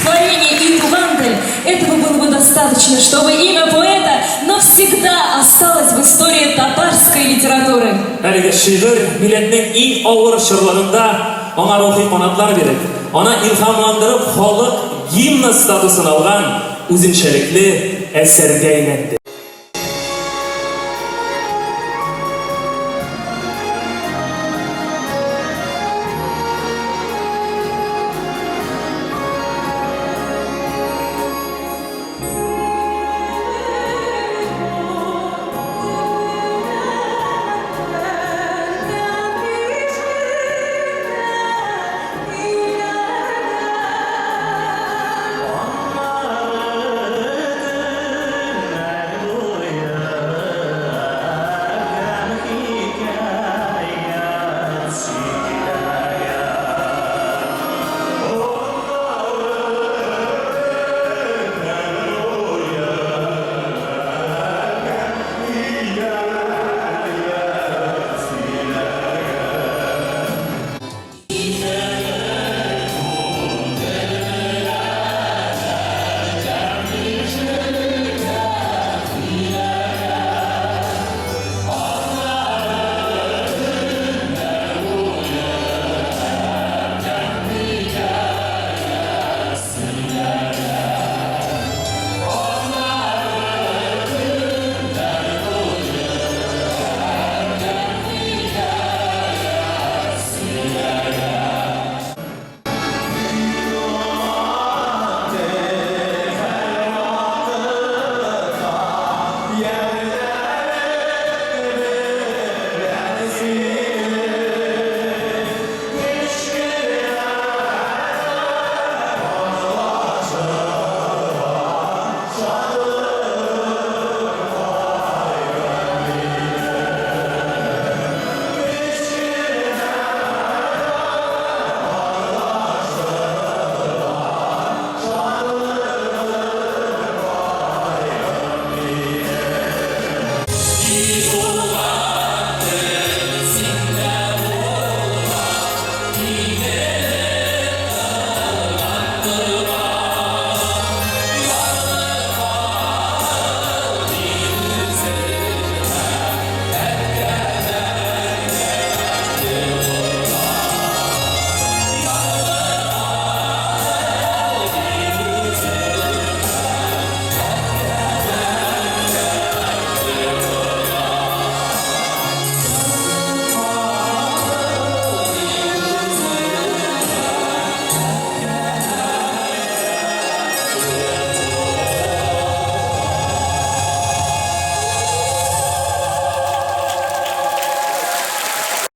стихотворение и «Туган тел». Этого было бы достаточно, чтобы имя поэта навсегда осталось в истории татарской литературы. Әлеге шигырь милләтнең иң авыр чорларында аңа рухи канатлар биреп, аны илһамландырып халык гимны статусын алган үзенчәлекле әсәргә әйләнде.